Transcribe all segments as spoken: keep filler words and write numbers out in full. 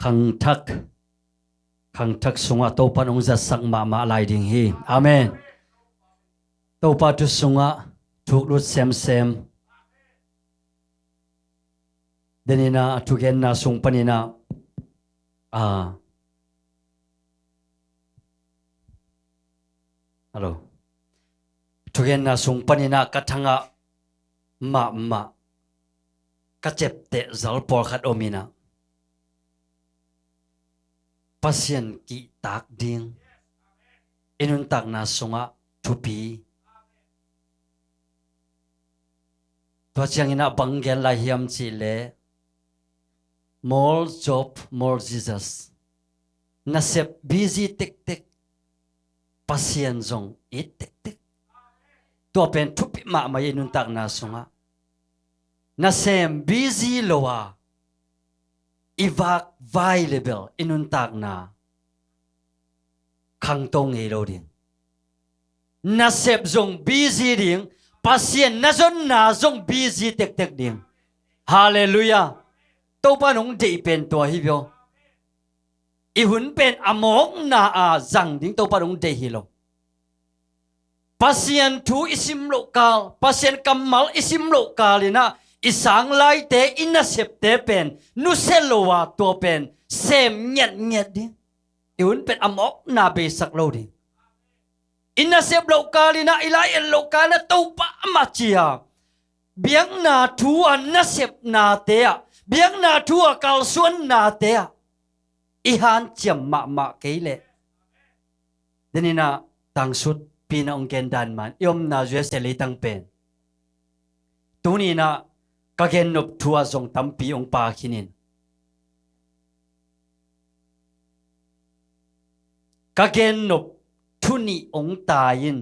khangthak, khangthak sungah Topan hong zatsak mahmah lai ding hi. Amen. Topa thu sungah thuklut semsem. Deninah a thugenna sung paninah, a, hello. Thugenna sung paninah ka thangah mahmah ka cepteh zal pawlkhat om inah, Pasian kihtak ding i nuntakna sungah thupi. Tua cianginah bang gen lai hiam cihleh, more job, more Jesus. Nasep busy tektek, Pasian zong it tektek. Tua pen thupi mahmah i nuntakna sungah. Nasem busy lo a, i vakvai le bel i nuntakna khangto ngei lo ding. Nasep zong busy ding, Pasian na zonna zong busy tektek ding. Halleluiah. Topa nong deih pen tua hi vio. I hun pen a mawkna a zang ding Topa nong deih hi lo. Pasian thu i sim loh kal, Pasian kammal i sim loh kal inah i sang laite, i nasepte pen nusia lo a, tua pen sem ngiatngiat ding. I hun pen a mawkna beisak lo ding. I nasep loh kal inah, i lai-et loh kal inah Topa amah ci a, biakna thu a nasepnate ah, biakna thu a kalsuannate ah i hanciam mahmah kei leh. Deninah tangsut pinah hong gen dan man i omna U S A leitang pen, tuninah ka gennop thu ah zong tampi hong pha khinin, ka gennop thu nih hong tai in,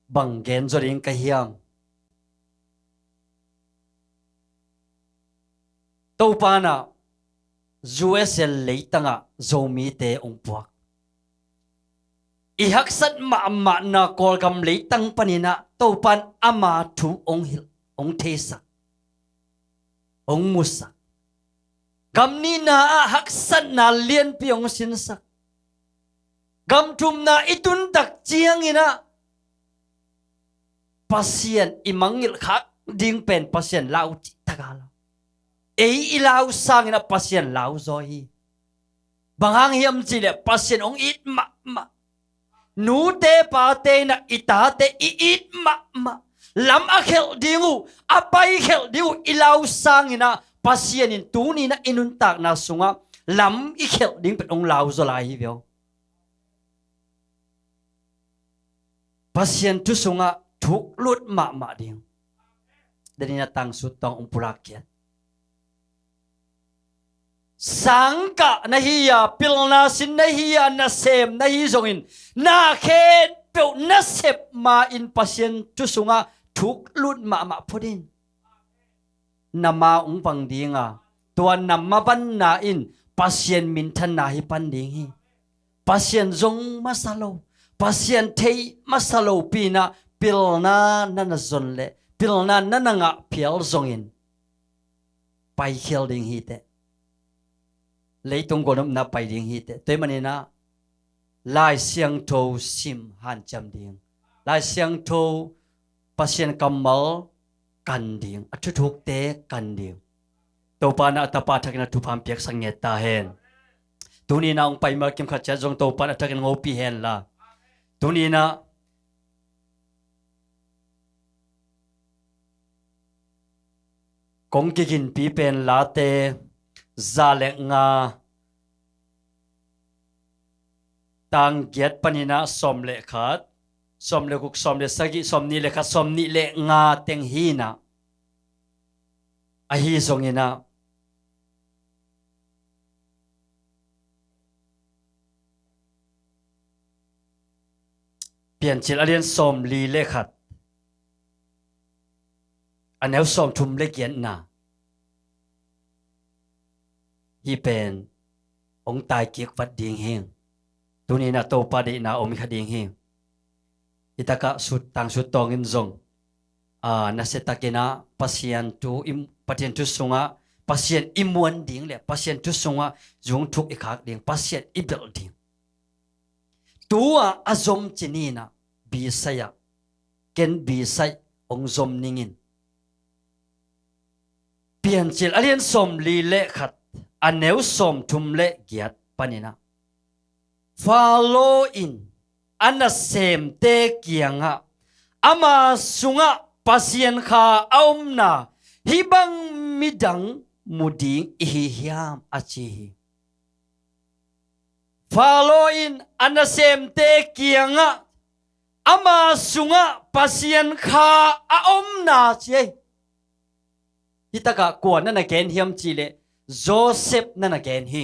bang gen zaw ding ka hiam? Topa nah U S A leitangah Zomite hong puak. I haksat mahmahna Kawlgam leitang paninah Topan ama thu hong hilh, hong theisak, hong musak. Gam nihna ah haksatna lianpi hong sinsak. Gam thumna i tuntak cianginah Pasian i mangngilh khak ding pen Pasian lau cihtak a lo. Ei i lau sanginah Pasian lau zaw hi. Bang hang hiam cihleh Pasian hong it mahmah. Nute pate inah i tate i it mahmah. Lam a khelh ding uh, a pai khelh ding uh i lau sanginah Pasian in tuninah i nuntakna sungah lam i khelh ding pen hong lau zaw lai hi vio. Pasian thu sungah thuklut mahmah ding. Deninah tangsut tawng hong pulak khiat. Sangkah na hi a, pilna sin na hi a, nasem na hi zongin, na khempeuh nasep ma-in Pasian thu sungah thuklut mahmah phot in. Na ma hong vang ding a, tua na mavanna in Pasian minthanna hi pan ding hi. Pasian zong masa lo, Pasian thei masa lo pinah pilna na na zon leh, pilna na na ngah phial zongin paikhial ding hi teh. Leitung gualnopna pai ding hi teh. Tua ahih maninah Lai Siangtho sim hanciam ding. Lai Siangtho, Pasian kammal kan ding. A thuthukte kan ding. Topa nah a Tapa thakin a thupha hong piaksak ngiat ta hen. Tuninah hong pai ma kim khat ciat zong Topa nah a thakin hong hopih hen la. Tuninah kong kiginpi pen Late za le nga, tang giat paninah sawm le khat, sawm le guk, sawm le sagih, sawm nih le khat, sawm nih le nga teng hi inah, ahi zonginah Piancil a lian sawmli le khat, a neu sawmthum le giatna, hih pen hong taikik vat ding hi. Tuninah Topa deihna om hi kha ding hi. Hih takah sut, tangsut tawngin zong, aa, nasiatakinah Pasian thu, Pasian thu sungah Pasian i muan ding le Pasian thu sungah zungthuk i khak ding, Pasian i belh ding. Tua a zom ci ni in ah, bisaih ah, ken bisaih hong zom ning in. Piancil a lian sawmli le khat, a neu sawmthum le giat panin ah, Faro in a nasemte kiangah, ama sungah Pasian kha a omna hih bang midang mu ding i hi hiam, a ci hi. Faro in a nasemte kiangah, ama sungah Pasian kha a omna, ci ei. Hih takah kua na na gen hiam cih leh, Joseph na na gen hi.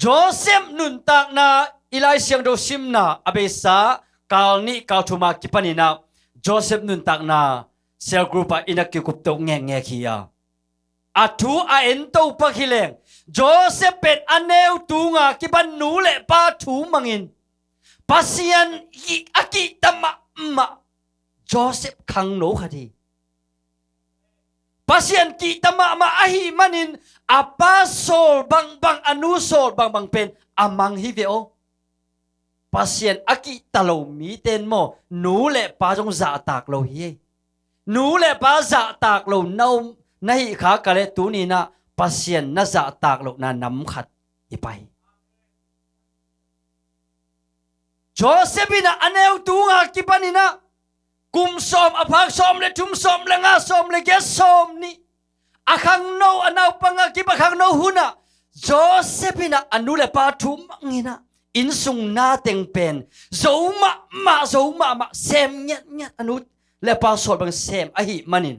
Joseph nuntakna i Lai Siangtho simna a beisa kal nih kal thum a kipanin ah, Joseph nuntakna cell group ah i na kikup to ngekngek hi a, a thu a en to pak hi leng, Joseph pen a neu tunga kipan nu le pa thu mangin Pasian i a kihta mahmah Joseph khangno khat hi. Pasian kihta mahmah ahih manin a pa sawl bangbang, a nu sawl bangbang pen a mang hi ve aw. Pasian a kihta lo mite in maw, nu le pa zong zahtak lo hi ei. Nu le pa zahtak lo na om, na hih kha ka leh tuni in ah Pasian na zahtak lohna nam khat i pai hi. Joseph in ah a neu tunga kipanin ah, kum sawm, a phak sawm le thum, sawm le nga, sawm le giat, sawm nih, a khangno, a naupang a kip a khangno hun ah, Joseph in ah a nu le pa thu mangin ah, innsung na teng pen zo mahmah, zo mahmah, sem ngiatngiat, a nu le pa sawl bang sem ahih manin,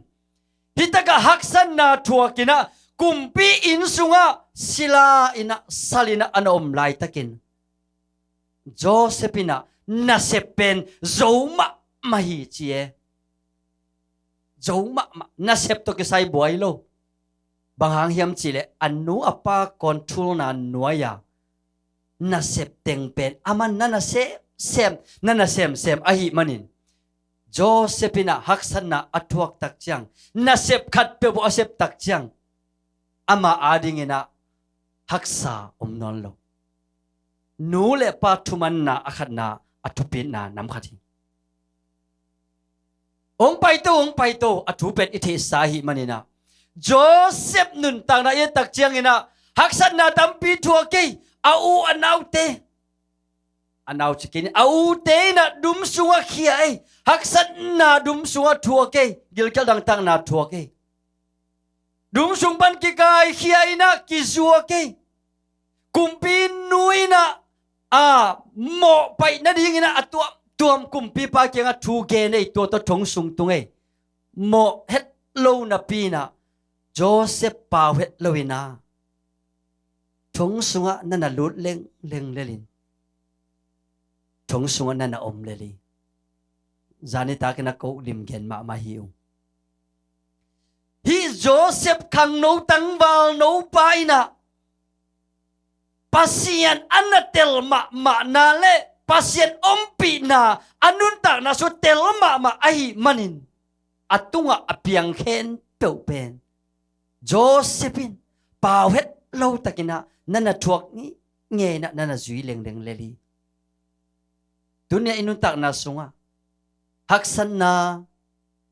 hih takah haksatna thuak in ah, kumpi inn sungah sila in ah, sal in ah a na om laitakin, Joseph in ah nasep pen zo mahmah hi, ci e. Zo mahmah, nasep tawh kisai buai lo. Bang hang hiam cih leh, a nu a pa control-na nuai-a nasep teng pen aman na na semsem, na na semsem ahih manin, Joseph in ah haksatna a thuak tak ciang, nasep khat peuh a sep tak ciang, ama adingin ah haksa om nawn lo. Nu le pa thumanna a khatna, a thupitna nam khat hi. Hong paito, hong paito, a thu pen i theihsa ahih manin ah, Joseph nuntakna i et tak ciangin ah haksatna tampi thuak ei. A u a naute, a nau ci kei ni, a ute in ah dum sungah khia ei. Haksatna dum sungah thuak ei. Gilkial dangtakna thuak ei. Dum sung pan kikai khia in ah kizuak ei. Kumpi nu in ah, a, mawh paih nadingin ah a tuamtuam kumpipa kiangah thu gen ei, tua tawh thong sung tung ei. Mawh het lo napi in ah, Joseph pau het lo in ah, thong sungah na na lut lengleng lel in, thong sungah na na om lel hi. Zan nitak in ah ko lim gen mahmah hi ung. Hih Joseph khangno tangvalno pa in ah Pasian a na tel mahmahna le Pasian ompihna a nuntakna sung tel mahmah ahih manin, a tungah a piang khempeuh pen Joseph in pau het lo takin ah na na thuak ngei, ngei in ah na na zui lengleng lel hi. Tuni-ah i nuntakna sungah haksatna,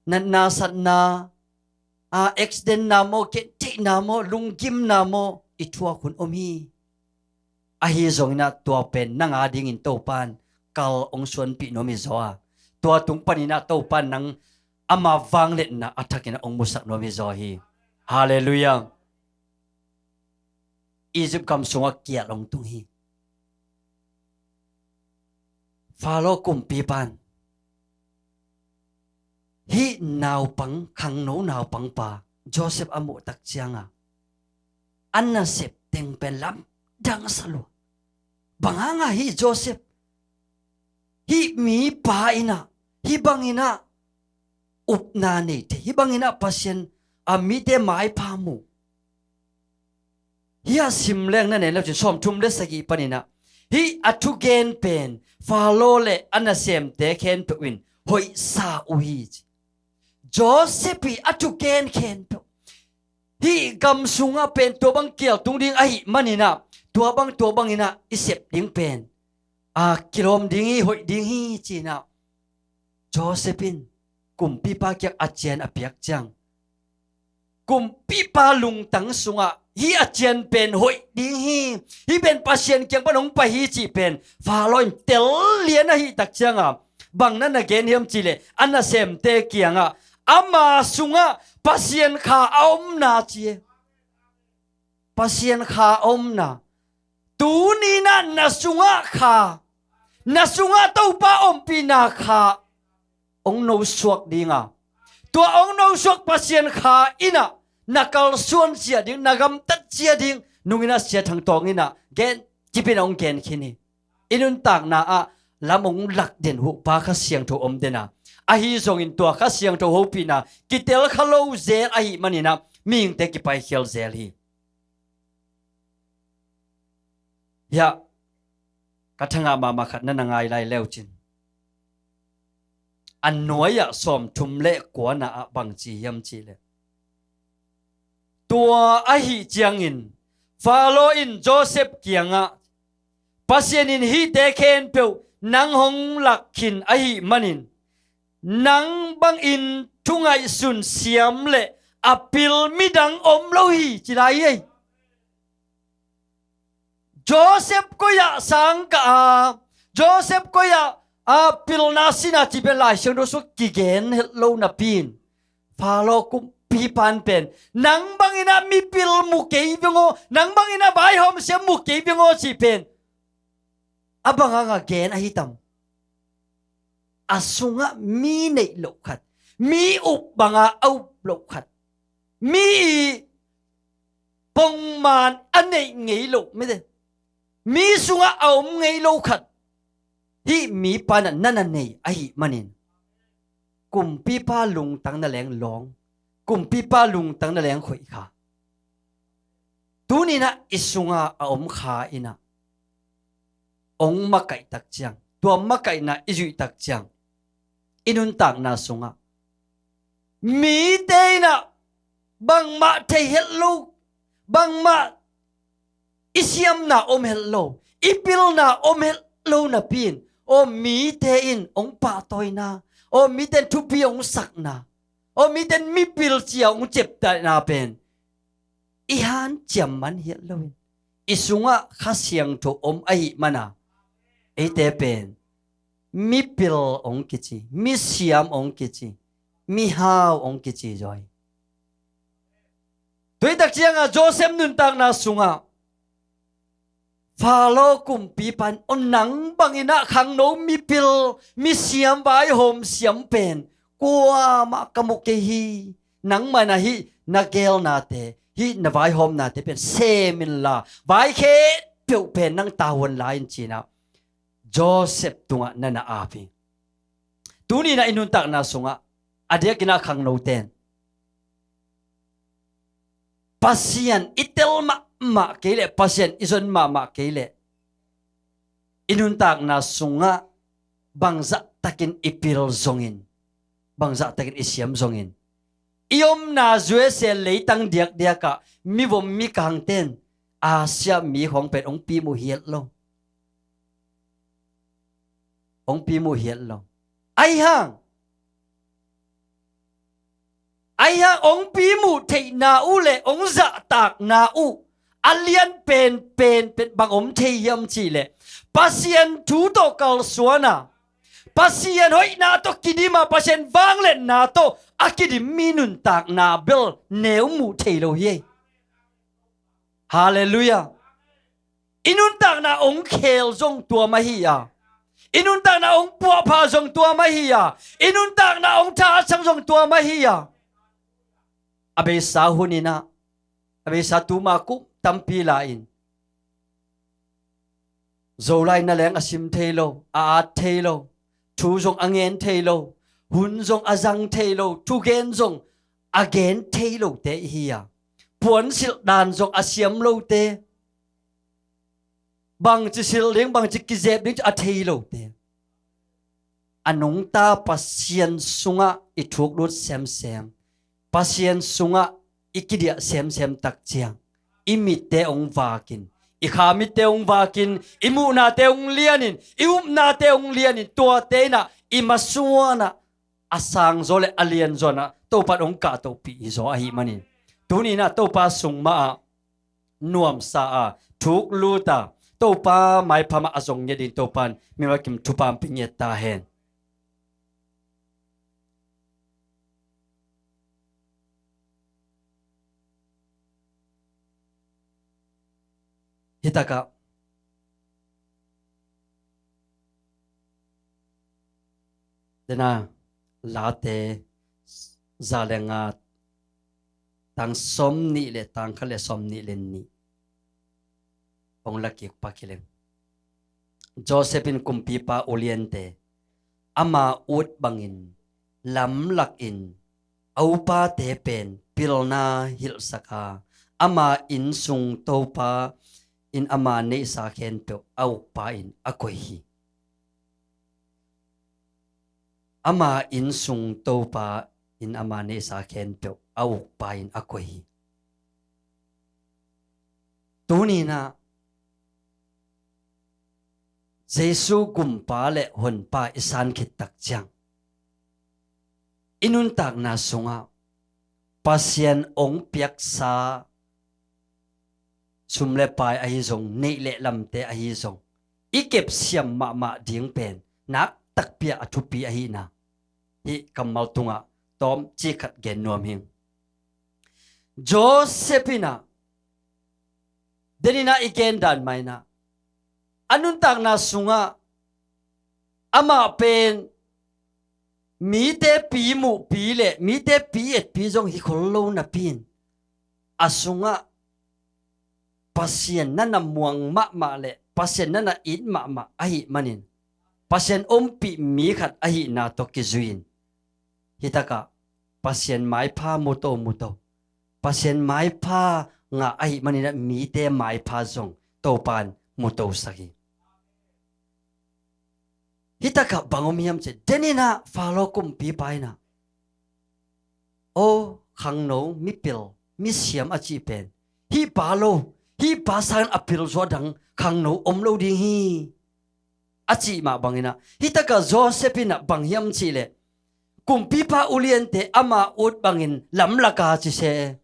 natna satna, a, accident-na maw, gentheihna maw, lunggimna maw, i thuak hun om hi. Ahi zongin ah tua pen nang adingin Topa'n kal hong suanpih nuam hi zaw a, tua tung panin ah Topa'n nang ama vangliatna a thakin ah hong musak nuam hi zaw hi. Halleluiah. Egypt gam sungah kial hong tung hi. Faro kumpipa'n hih naupang, khangno naupangpa Joseph a muh tak ciangah, a nasep teng pen lamdang sa lua. Bang hangah hih Joseph, hih mipa in ah hih bangin ah upna nei thei, hih bangin ah Pasian, a, mite maipha mu? Hih a sim leng na en le cin, sawmthum le sagih panin ah, hih a thugen pen Faro le a nasemte khempeuh in hoihsa uh hi, ci. Joseph ii a thugen khempeuh, hih gam sungah pen tua bang kial tung ding ahih maninah, tua bang tua banginah i sep ding pen a kilawm ding hi, hoih ding hi cinah Joseph in kumpipa kiang a cian a piak ciang, kumpipa lungtang sungah hih a cian pen hoih ding hi, hih pen Pasian kiang pan hong pai hi cih pen Faro in tel lian ahih tak cianga bang na na gen hiam cihleh a nasemte kiangah ama sungah Pasian kha a omna ci e. Pasian kha a omna. Tuninah na sungah kha, na sungah Topa ompihna kha hong nosuak dinga, tua hong nosuak Pasian kha innah na kalsuan sia ding, na gamtat sia ding nunginah Sia Thang Tawng innah gen, cipin hong gen khin hi. I nuntakna ah lam hong lak den huhpa Kha Siangtho om dena, ahi zongin tua Kha Siangtho hopihna kitel kha lo zel ahih maninah mihingte kipaikhial zel hi. Hiah ka thangah mahmah khat na na ngai lai leucin, a nuai-ah sawmthum le kuana ah bang ci hiam cihleh, tua ahih ciangin Faro in Joseph kiangah, Pasian in hihte khempeuh nang hong lak khin ahih manin nang bangin thu ngaihsun siam le a pil midang om lo hi, ci lai ei. Joseph koi-ah sang kah a, Joseph koi-ah a pilna sina ci pen Lai Siangtho sung kigen het lo napi in, Faro kumpipa in pen nang banginah mipil mu kei veng aw, nang banginah vaihawm siam mu kei veng aw cih pen a bang hanga gen ahi tam? A sungah mi neih loh khat, mi up banga a up loh khat, mi ii pongman a neih ngei loh, mite, mi sungah a om ngei lo khat, hih mipa in ah na na nei ahih manin kumpipa lungtang na leng lawng, kumpipa lungtang na leng khoih kha. Tuninah i sunga a om kha innah hong makaih tak ciang, tua makaihna i zuih tak ciang, i nuntakna sungah mite innah bangmah thei het lo, bangmah i siamna om het lo, i pilna om het lo napi in, aw mite in hong pahtawina, aw mite in thupi hong sakna, aw mite in mipil cia hong ciaptehna pen i hanciam man hiat loin, i sungah Kha Siangtho om ahih mana eite pen mipil hong kici, misiam hong kici, mihau hong kici zaw hi. Tua hi tak ciangah Joseph nuntakna sungah Faro kumpipa in, aw nang banginah khangno mipil, misiam, vaihawm siam pen kuamah ka mu kei hi. Nangmah in ah hih na geelnate, hih na vaihawmnate pen sem inla, vai khempeuh pen nang tavuan lai in, ci-in ah Joseph tungah na na ap hi. Tuni in ah i nuntakna sungah a diakin ah khangnote in Pasian i tel mahmah kei leh, Pasian i zon mahmah kei leh, i nuntakna sungah bangzahtakin i pil zongin, bangzahtakin i siam zongin, i omna U S A leitang diakdiakah mivom mikangte in Asia mi khawng pen hong pi mu hiat lo. Hong pi mu hiat lo. Ahi hang, ahi hang hong pi mu theihna uh le hong zahtakna uh a lian penpen pen bang om thei hiam cih leh, Pasian thu tawh kalsuana, Pasian hoihna tawh kidima, Pasian vangliatna tawh a kidim mi nuntakna bel neu mu thei lo hi. Halleluiah. I nuntakna hong khel zong tua mah hi a, i nuntakna hong puahpha zong tua mah hi a, i nuntakna hong tha a sang zong tua mah hi a. A beisa hun in ah, a beisa tuma kum tampi la in, Zolai na leng a sim thei lo, a at thei lo, thu zong a ngen thei lo, hun zong a zang thei lo, thugen zong a gen thei lote i hi a, puansilh dan zong a siam lote, bangci silh ding, bangci kizep ding a thei lote, a nungta Pasian sungah i thuklut semsem, Pasian sungah i kidiah semsem tak ciang i mitte hong vakin, i kha mitte hong vakin, i muhnate hong lianin, i upnate hong lianin, tuate inah i masuanah a sangzaw le a lianzawnah Topan hong kahtohpih hi zaw ahih manin, tuninah Topa sung mahah nuamsa a, thuk lut a, Topa maipha mah a zong ngiat ding Topan mimal kim thupha hong pia ngiat ta hen. Hitakah dena Late za le nga, tang sawm nih le tang khat le sawm nih le nih hong lakik pak hi leng. Joseph in kumpipa uliante ama ut bangin lamlakin a upate pen pilna hilhsak a, ama innsung Topa in ama neihsa khempeuh a ukpa in a koih hi. Ama innsung Topa in ama neihsa khempeuh a ukpa in a koih hi. Tuninah Jesu gumpa le honpa i san khit tak ciang i nuntakna sungah Pasian hong piaksa sum le pai ahi zong, neih le lamte ahi zong, i kepsiam mahmah ding pen nak takpi a thupi ahihna hih kammal tungah tawmcik khat gen nuam hing. Joseph inah deninah i gen dan mainah a nuntakna sungah amah pen mite pi muhpi le mite pi etpi zong hi khol lo napi in, a sungah Pasian na na muang mahmah le Pasian na na it mahmah ahih manin, Pasian ompih mi khat ahihna tawh kizui in, hitakah Pasian maipha muto muto, Pasian maipha ngah ahih maninah mite maipha zong Topan mutosak hi. Hitakah bang om hiam cih deninah Faro kumpipa inah, aw, khangno, mipil, misiam a cih pen hih pa lo, hih pa sangin a pilzaw dang khangno om lo ding hi, a cih mah banginah, hitakah Joseph inah bang hiam cihleh kumpipa uliante ama ut bangin lamlaka cise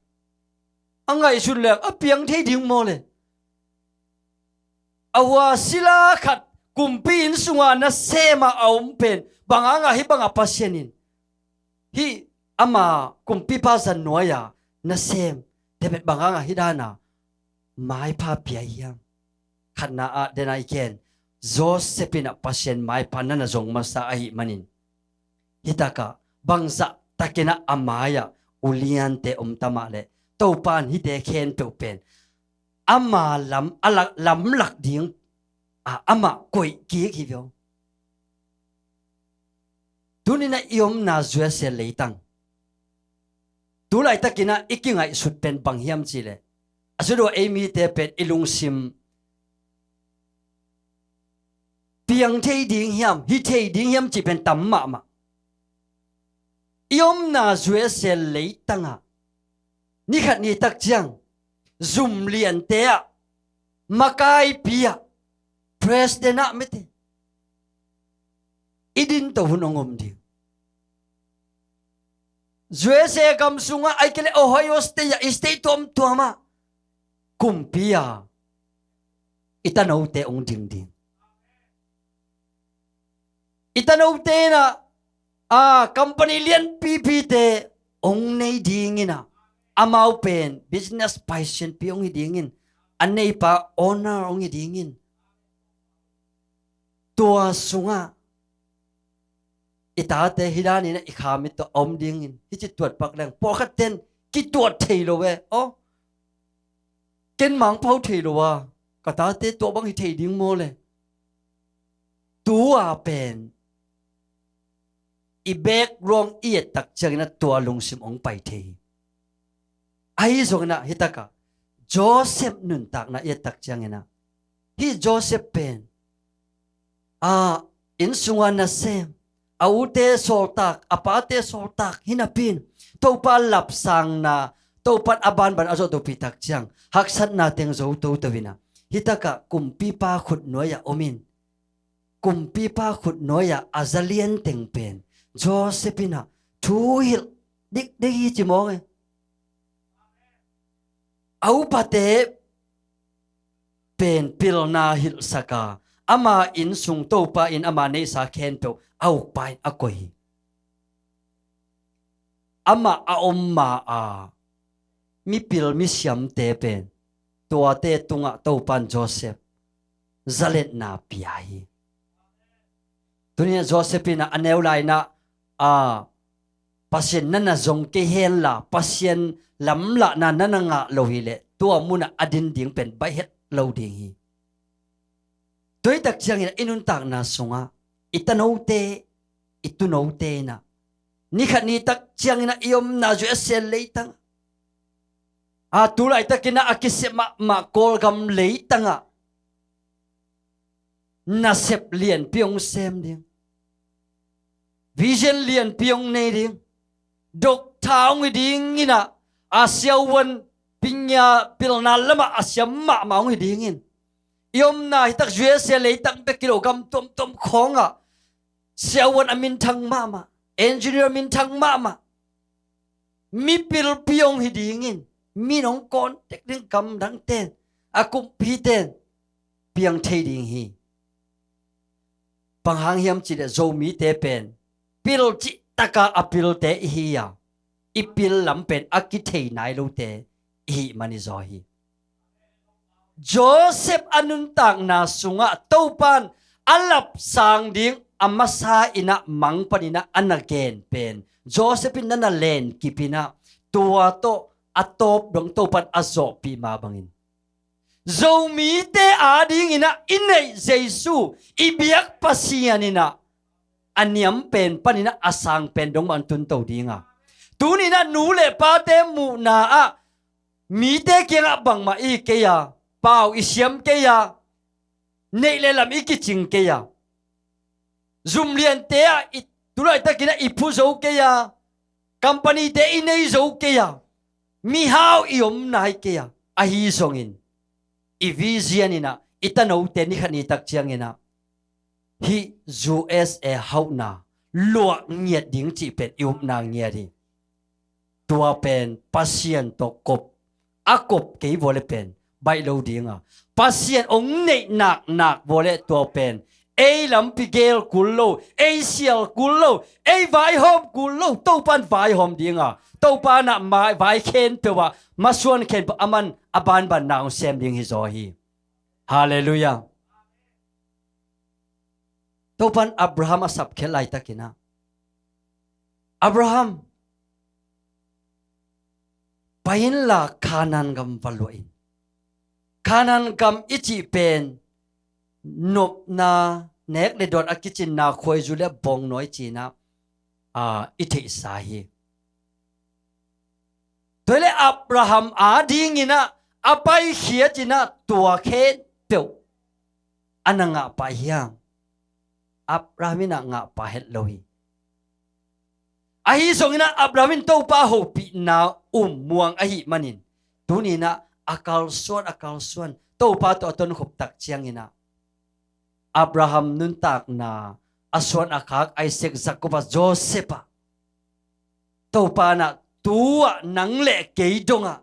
a ngaihsun leng a piang thei ding maw le? A hua sila khat kumpi inn sunga nasema a om pen bang hanga hih banga Pasian in hih ama kumpipa zan nuai-a nasem tebet bang hanga hih dana maipha pia hiam? Khatna ah dena i ken Joseph inah Pasian maipha nana zong masa ahih manin, hitakah bangzah takinah a mai-ah uliante om tamah le Topan hihte khempeuh pen ama lam a lak, lamlak ding a amah koih kik hi vio. Tuninah i omna U S A leitang tu laitakinah i kingaihsut pen bang hiam cihleh, a sudua ei mite pen i lungsim piang thei ding hiam, hi thei ding hiam cih pen tam mahmah. I omna U S A leitangah nikhat nitak ciang zum liante ah makaipi ah president ah mite i dinto hun hong om ding. U S A gam sungah ai kei le Ohio State ah i state tuamtuamah kumpi a i tanote hong ding ding. I tanote inah a company lianpipite hong nei dinginah amau pen business paisianpi hong hi dingin a neipa owner hong hi dingin tua sungah i tate hih daninah i kha mit tawh a om dingin hici tuat pak leng pawlkhat ten kituat thei lo e. Aw, ken mangpau thei lo a ka tate tua bang hi thei ding maw le? Tua pen i background i ettak cianginah tua lungsim hong pai thei hi. Ahi zonginah hitakah Joseph nuntakna i ettak cianginah hih Joseph pen a inn sunga nasem, a ute sawltak, a pate sawltak hi napi in Topa lapsangna, Topan a banban a zawh topih tak ciang haksatna teng zo toto in ah, hitakah kumpipa khutnuai-ah om in, kumpipa khutnuai-ah a za lian teng pen Joseph in ah thu hilh dikdik hi ci mawng e. A upate pen pilna hilhsak a, ama inn sung Topa in ama neihsa khempeuh a ukpa in a koih hi. Amah a om ma a mipil misiamte pen tuate tungah Topan Joseph zaletna pia hi. Tuni-ah Joseph in ah a neu lai-in ah, a, Pasian na na zong kei henla, Pasian lamlahna na na ngah lo hileh tua munah a din ding pen baih het lo ding hi. Tua hi tak ciangin ah i nuntakna sungah i tanote, i tunote in ah, ni khat ni tak ciangin ah i omna U S A leitang, a, tu laitakin ah a kisep mahmah Kawlgam leitangah nasep lianpi hong sem ding, vision lianpi hong nei ding, doctor hong hi dingin ah, a siavuan pinya pilna lamah a siam mahmah hong hi dingin, i omna hitak U S A leitang bek hi lo, gam tuamtuam khawngah siavuan a minthang mahmah, engineer minthang mahmah, mipilpi hong hi dingin, min hong contact ding, gamdangten, a kumpiten piang thei ding hi. Bang hang hiam cihleh Zomite pen pil cihtaka a pilte i hi a, i pil lam pen a kithei nai lote i hih man i zaw hi. Joseph a nuntakna sungah Topan a lapsang ding a masa in ah mang panin ah a na gen pen Joseph in na na len kip in ah, tua tawh a tawp dong Topan a zawhpih mah bangin, Zomite adingin ah i neih Jesu, i biak Pasian in ah a niam pen panin ah a sang pen dong mah hong tun to ding a, tuni-in ah nu le pate muhna ah mite kiangah bangmah i hi kei a, pau i siam kei a, neih le lam i kicing kei a, zum liante ah i tu laitakin ah i phu zo kei a, company-te i nei zo kei a, mihau i om nai kei a, ahi zongin i vision in ah i tanote ni khat ni tak ciangin ah hih U S A hauhna luah ngiat ding cih pen i upna ngiat hi. Tua pen Pasian tawh kop, a kop kei vawleh pen baih lo ding a, Pasian hong neih naknak vawleh tua pen ei lampi gel kul lo, ei sial kul lo, ei vaihawm kul lo, Topan vaihawm ding a, Topan ah mai vai khempeuh ah masuan khempeuh a man a banbanna hong sem ding hi zaw hi. Halleluiah. Topan Abraham a sapkhiat laitakin ah, Abraham, pai inla Kanaan gam va luah in. Kanaan gam i cih pen nopna, nek le dawn a kicinna, khuaizu le bawngnawi ci-in ah, aa, i theihsa hi. Tua hi leh Abraham adingin ah a paikhiat in ah tua khempeuh a na ngahpah hiam? Abraham in ah ngahpah het lo hi. Ahi zongin ah Abraham in Topa hopihna um muang ahih manin, tuni-in ah a kalsuan, a kalsuan, Topa tawh a tonkhop tak ciangin ah Abraham nuntakna, a suan a khak Isaac, Jacob a, Joseph a, Topa in ah tu-ah nang le kei dongah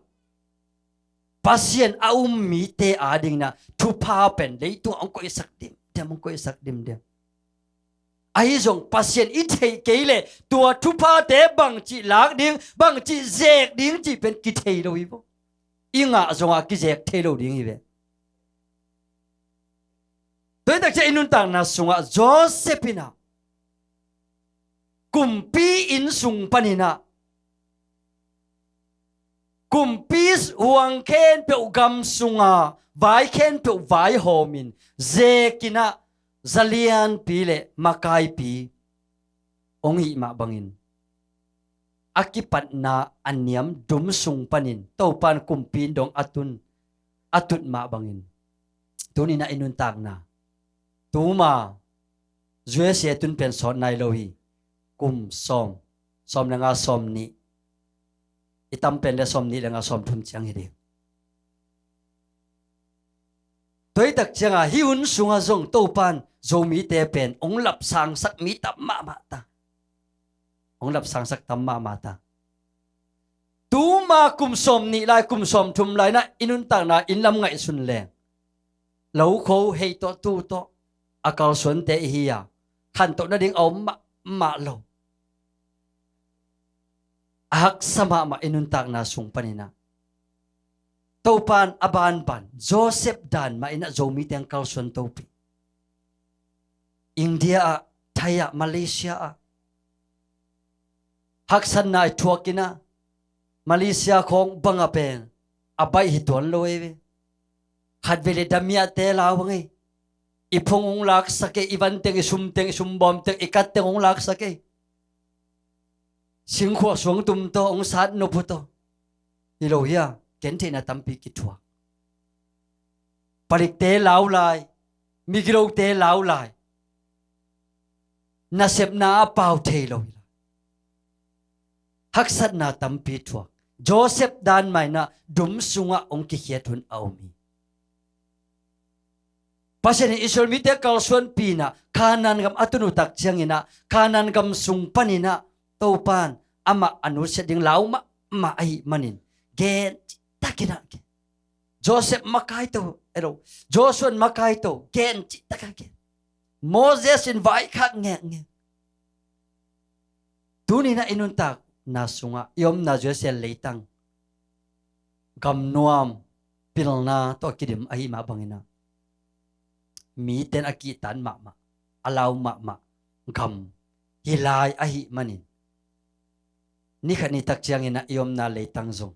Pasian a um mite adingin ah thupha pen leitungah hong koihsak dimdiam, hong koihsak dimdiam. Ahi zong Pasian i theih kei leh tua thuphate bangci lak ding, bangci zek ding cih pen kithei lo hi vo. I ngah zongah kizek thei lo ding hi ve. Tua hi tak ciang i nuntakna sungah Joseph in ah kumpi inn sung panin ah kumpi huang khempeuh gam sunga vai khempeuh vaihawmin, zekin ah zalianpi le makaipi hong hih mah bangin, a kipatna a niam dum sung panin Topan kumpi inn dong a tun, a tut mah bangin, tuni-in ah i nuntakna, tuma U S A tun pen sawt nai lo hi. Kum sawm, sawm le nga, sawm nih, I tam pen le sawmnih le nga, sawmthum ciang hi ding. Tua hi tak ciangah hih hun sungah zong Topan Zomite pen hong lapsangsak mi tam mahmah ta. Hong lapsangsak tam mahmah ta. Tuma kum sawmnih lai, kum sawmthum lai-in ah i nuntakna in lam ngaihsun leng, lo kho, hei tawh, tu tawh a kalsuante i hi a, khantoh nading a om mahmah lo. A haksa mahmah i nuntakna sung panin ah Topan a banban Joseph dan mah in ah Zomite hong kalsuan topih. India ah, Thai ah, Malaysia ah haksatna i thuak in ah, Malaysia khawng bang a pen a baih hi tuan lo ei ve. Khatvei le damiahte lau bang ei. I phong hong laksak ei, i van teng, i sum teng, i sumbawm teng, i kat teng hong laksak ei. Singkhuak suangtum tawh hong sat nop uh tawh. Hi lo hia, gentheihna tampi kithuak. Palikte lau lai, migilote lau lai, nasepna a pau thei lo hi lai. Haksatna tampi thuak. Joseph dan mah in ah dum sungah hong kikhiat hun a om hi. Pasian in Israel mite kalsuanpih in ah Kanaan gam a tun uh tak ciangin ah, Kanaan gam sung panin ah Topan amah a nusiat ding lau mahmah ahih manin gen cihtakin ah gen. Joseph makai to, elo, Joshua in makai to, gen cihtakin ah gen. Moses in vaikhak ngekngek. Tuni-in ah i nuntakna sungah, i omna U S A leitang, gamnuam pilna tawh a kidim ahih mah bangin ah, mite in a kihtan mahmah, a lau mahmah gam hi lai ahih manin, ni khat ni tak ciangin ah i omna leitang zong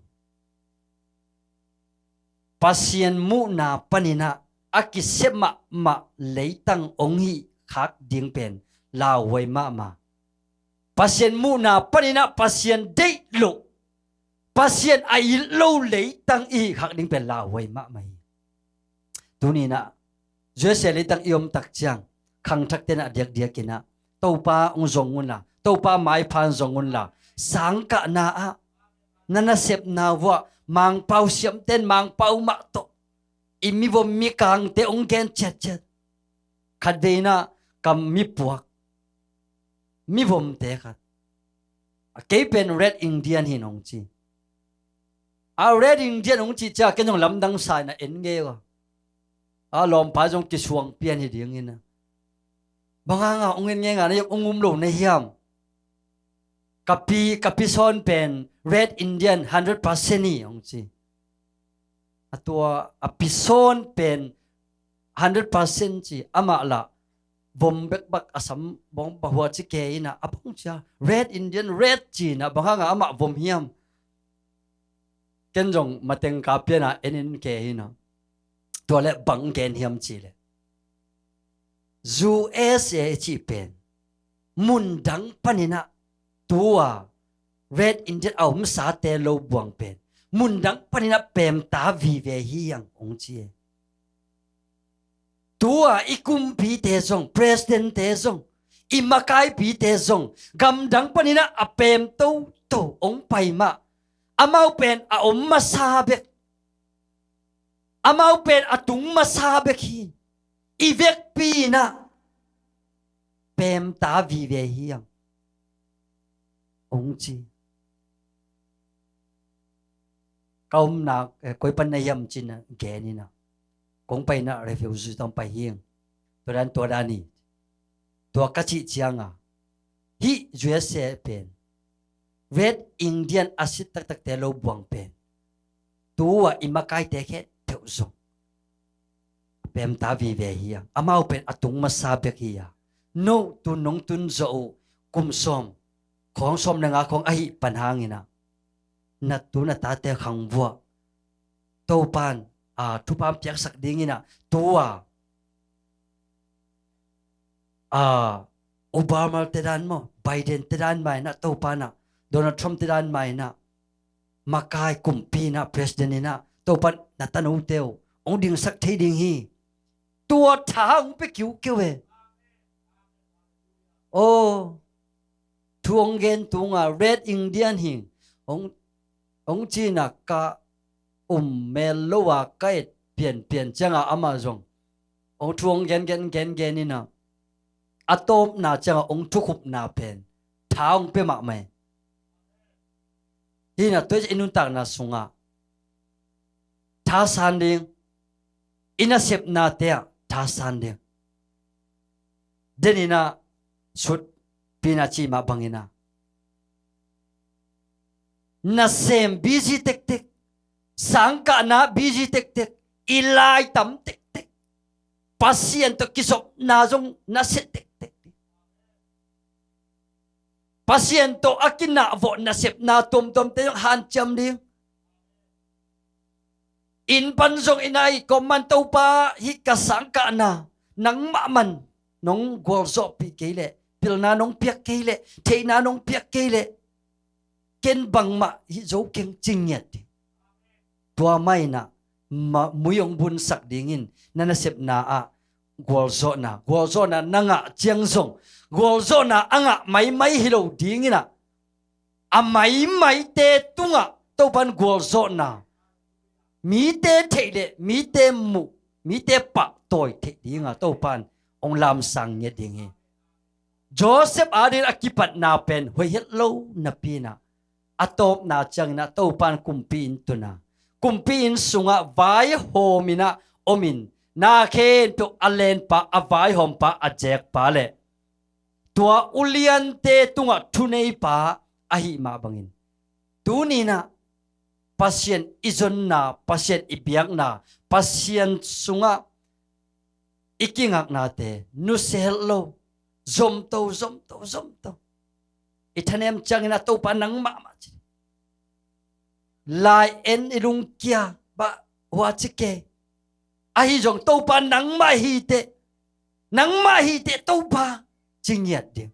Pasian muhna panin ah a kisep mahmah leitang hong hih khak ding pen lauhuai mahmah. Pasian muhna panin ah Pasian deih loh, Pasian a it lo leitang i hih khak ding pen lauhuai mahmah hi. Tuni-in ah U S A leitang i om tak ciang, khangthakte in ah diakdiakin ah, Topa hong zong unla, Topa maipha hong zong unla, sangkahna ah na nasepna vuah Mangpau siamte in Mangpau mah tawh i mivom mikangte hong gen ciatciat. Khatvei in ah ka mipuak, mivomte khat, a, kei pen Red Indian hi in hong ci. A, Red Indian hong cih ciang ken zong lamdang sa in ah en ngei uh a. A, lawmpa zong kisuang pian hi dingin ah, bang hanga hong en ngeingai na hiam, hong um lo na hiam? Ka pi, ka pi sawn pen Red Indian hundred percent hi hong ci. A, tua a pi sawn pen hundred percent ci, amah lah vom bekbak, a sam bawng bahua ci kei in ah, a bang cia Red Indian, red ci in ah, bang hanga amah vom hiam? Ken zong mateng ka pian a en in kei in ah, tua leh bang gen hiam cih leh, U S A i cih pen mundang panin ah tua Red Indian a omsate lo buang pen mundang panin ah pemta vive hi hang hong ci e. Tua i kumpite zong, presidentte zong, i makaipite zong gamdang panin ah a pem toto hong pai mah, amau pen a om masa bek, amau pen a tung masa bek hi. I vekpi in ah pemta vive hi hang hong ci. Ka omna, eh, koi pan na hiam ci in ah gen in ah, kong pai in ah refugee tawh pai hi ing. Tua dan, tua dan hi. Tua ka cih ciangah hih U S A pen Red Indian a sit taktakte lo buang pen tua i makaite khempeuh zong a pemta vive hi a, amau pen a tung masa bek hi a. No, tu nong tun zawh uh kum sawm khawng, sawm le nga khawng ahih pan hangin ah, na tu na tate khang vuah Topan, a, thupha piaksak dingin ah, tua, a, Obama te dan maw, Biden te dan mah in ah, Topan ah, Donald Trump te dan mah in ah, makai kumpi in ah, president in ah, Topan na tanote uh hong dingsak thei ding hi. Tua tha hong pia kiukiu e. Aw, thu hong gen tunga Red Indian hi hong, hong ci-in ah ka um mel lo a ka et pianpian ciangah amah zong hong thu hong gengen gengen in ah a tawpna ciangah hong thukhupna pen tha hong pia mahmah hi. Hi in ah tua i nuntakna sungah thasan ding, i nasepnate ah thasan ding. Den in ah sutpi in ah cih mah bangin ah nasem busy tektek, sangkahna busy tektek, i lai tam tektek, Pasian tawh kizopna zong nasia tektek, Pasian tawh a kinahvawh nasepna tuamtuamte zong hanciam ding. Inn pan zong i nai kawm man Topa, hih ka sangkahna nangmah man nong gualzawhpih kei leh, pilna nong piak kei leh, theihna nong piak kei leh ken bangmah hih zo keng ci ngiat ding. Tua mah in ah ma-, mui hong bunsak dingin na nasepna ah gualzawhna, gualzawhna na ngah ciang zong gualzawhna a ngah maimai hi lo dingin ah a maimaite tungah Topa in gualzawhna, mite theih leh mite muh, mite pahtawi theih dingah Topa in hong lamsang ngiat ding hi. Joseph adingin a kipatna pen hoih het lo napi in ah a tawpna ciangin ah Topa in kumpi inn tun a, kumpi inn sungah vaihawm in ah om in, na khempeuh a lenpa, a vaihawmpa, a zekpa leh tua uliante tungah thuneipa ahih mah bangin, tuni in ah Pasian i zonna, Pasian i biakna, Pasian sungah i kingaknate nusia het lo, zomto, zomto, zomto. I thanem ciangin ah Topa nangmah mah ci. Lai en i lungkia bah hua ci kei. Ahi zong Topa nangmah hi teh, nangmah hi teh Topa ci ngiat ding.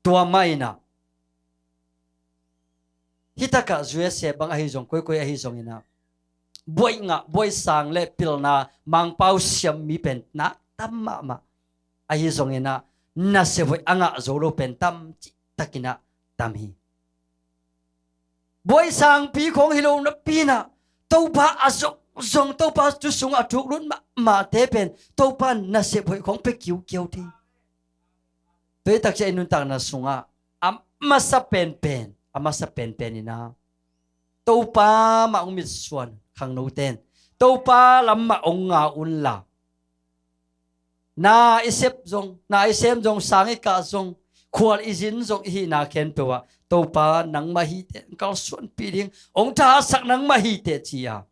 Tua mah in ah hih takah U S A bang ahi zong, koikoi ahi zongin ah buai ngah, buai sang le pilna, Mangpau siam mi pen na tam mahmah. Ahi zongin ah nasia hoih a ngah zo lo pen tam cihtakin ah tam hi. Buai sangpi khawng hi lo napi in ah Topa a zong zong, Topa thu sungah a thuk lut mahmahte pen Topa in nasia hoih khawng pia kiukiau thei. Tua hi takciang i nuntakna sungah a masa penpen, a masa penpen in ah Topa mah hong mitsuan, khangnote in Topa lam mah hong ngak unla, na i sep zong, na i sem zong, sang i kah zong, khual i zin zong, i hihna khempeuh ah Topa nangmah hi teh kalsuanpih ding, hong thahatsak nangmah hi teh ci-a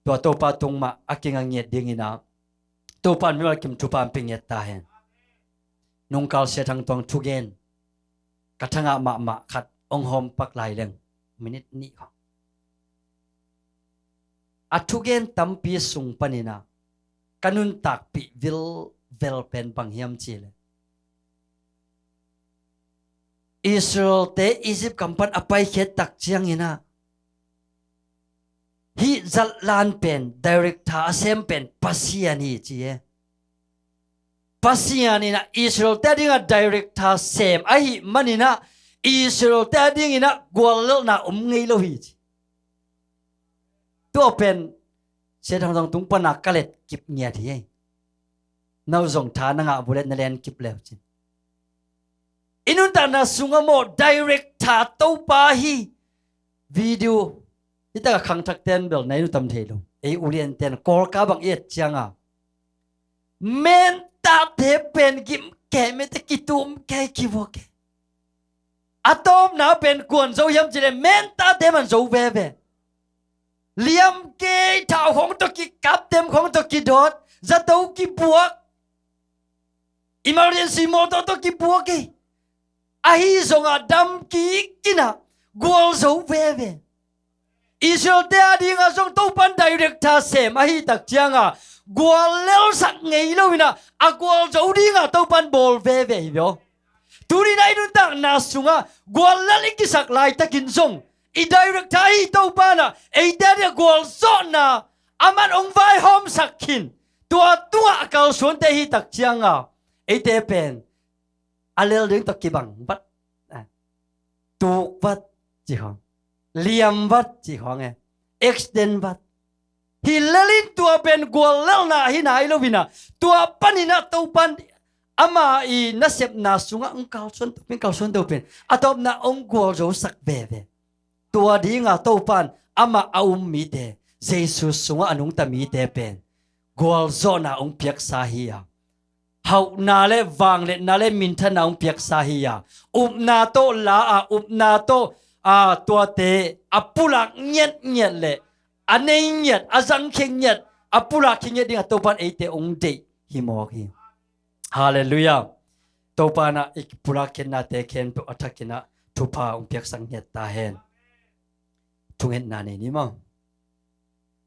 tua Topa tung mah a kinga ngiat dingin ah Topa in mimal kim thupha hong pia ngiat ta hen. Nungkal Sia Thang Tuang thugen ka thangah mahmah khat hong hawm pak lai leng, minit nih khawng. A thugen tampi sung panin ah ka nuntakpih vilvel pen bang hiam cih leh, Israel-te Egypt gam pan a paikhiat tak ciangin ah hih zatlan pen, director a sem pen Pasian hi ci e. Pasian in ah Israel-te a dingah director sem ahih manin ah Israel-te a dingin ah guallelhna om ngei lo hi ci. Tua pen Sia Thang Tuang tung pan a ka let kip ngiat hi. No zong tha na ngah uh leh na len kip le uh cin. I nuntakna sungah maw, director Topa hi. Video hi takah khangthakte in bel na en uh tam thei lo. Ei uliante'n Kawlka bang i et ciangin, mentate pen gim kei mete, kitum kei, kivua kei. A tawpna pen kua'n zo hiam cih leh mentate man zo veve. Liam kei, thau khawng tawh kikap, tem khawng tawh kidawt, zato kibuak, emergency mawtaw tawh kibuak hi. Ahi zongin dam kik in ah gualzo veve. Israel-te a dingah zong Topa'n director sem ahih tak ciangin guallelhsak ngei lo in ah, a gualzo dingin Topa'n bawl veve hi ve aw. Tuni-in ah i nuntakna sungah guallelh i kisak laitakin zong, i director ahi Topa'n ah eite a dingin gualzawhna aman hong vaihawmsak khin, tua tungah a kalsuante ahih tak ciangin eite pen a lel ding tawh kibang vat, a, tuk vat ci khawng. Liam vat ci khawng e. Accident vat. Hi lelin tua pen guallelhna ahi nai lo hi na. Tua panin ah Topan ama i nasepna sungah hong kalsuan to pen, kalsuan to pen a tawpna hong gualzosak veve. Tua dinga Topan amah a um mite, Jesu sungah a nungta mite pen gualzawhna hong piaksa hi a, hauhna le vangliatna le minthanna hong piaksa hi a, upna tawh la a, upna tawh a, tuate a pulak ngiatngiat le a nei ngiat, a zangkhia ngiat, a pulak khia ngiat dingah Topan eite hong deih hi mawk hi. Halleluiah. Topan ah i pulak khiatnate khempeuh a thakin ah thupha hong piaksak ngiat ta hen. Thungetna nei ni maw?